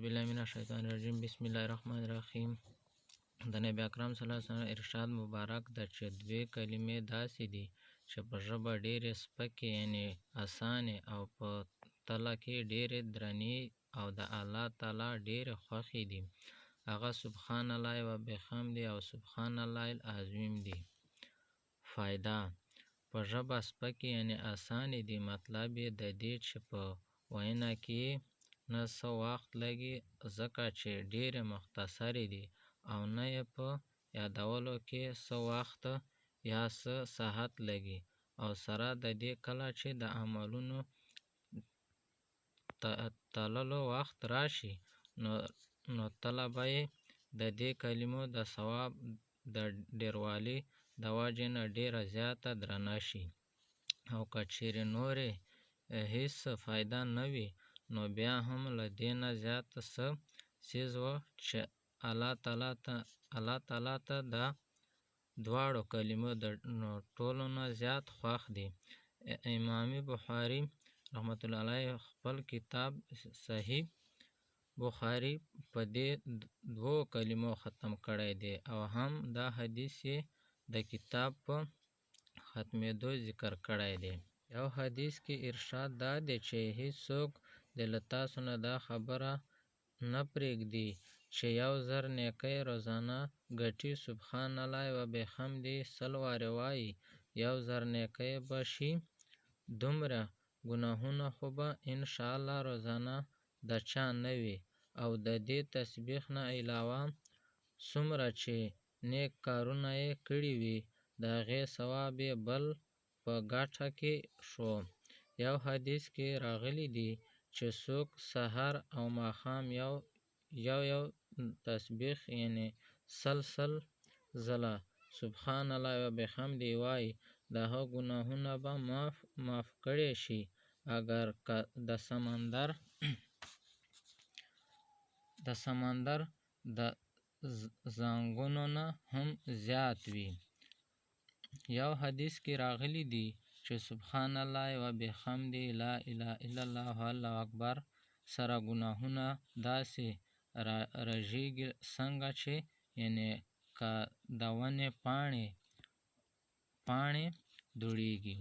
بالله من الشیطان الرجیم، بسم الله الرحمن الرحیم. د نبی اکرم صلی الله علیه وسلم ارشاد مبارک ده چې دوې کلمې داسې دي چې په ژبه ډېرې سپکې یعنې اسانې او په تله کې ډېرې درنې او د الله تعالی ډېرې خوښې دي، هغه سبحان الله و بحمده او سبحان الله العظیم دي. فایده: په ژبه سپکې یعنې اسانې دي، مطلب یې د دې چې په وینا کې یې نه څه وخت لګي ځکه چې ډېرې مختصرې دي، او نه یې په یادولو کې څه وخت یا څه ساعت لګي، او سره د دې کله چې د عملونو تللو وخت راشي نو تله به یې د دې کلمو د ثواب د ډېروالي د وجې نه ډېره زیاته درنه شي. او که چېرې نورې هېڅ فایده نه وي نو بیا هم له دې نه زیات څه څیز و چې الله تعالی ته د دواړو کلمو د ټولو نه زیات خوښ دي. امام بخاري رحمة الله علیه خپل کتاب صحیح بخاري په دې دوو کلمو ختم کړی دی، او هم دا حدیث یې د کتاب په ختمېدو ذکر کړی دی. یو حدیث کې ارشاد دا دی چې هیڅوک دې له تاسو نه دا خبره نه پرېږدي چې 1000 نیکۍ روزانه ګټي، سبحان الله و بحمده 100 وارې وایي، 1000 نیکۍ به شي، دومره ګناهونه خو به انشاءالله روزانه د چا نه وي. او د دې تسبیح نه علاوه څومره چې نیک کارونه یې کړي وي د هغې ثواب یې بل په ګټه کې شو. یو حدیث کې راغلي دي چې څوک سهار او ماښام یو یو تسبیح یعنې 100 100 ځله سبحان الله و بحمده وایي، د هغه ګناهونه به معاف کړی شي، اګر که د سمندر د ځنګونو نه هم زیات وي. یو حدیث کې راغلي دي چې سبحان الله و بحمده لا اله الا الله الله اکبر سره ګناهونه داسې رژېږي څنګه چې یعنې که د ونې پاڼې دوړېږي.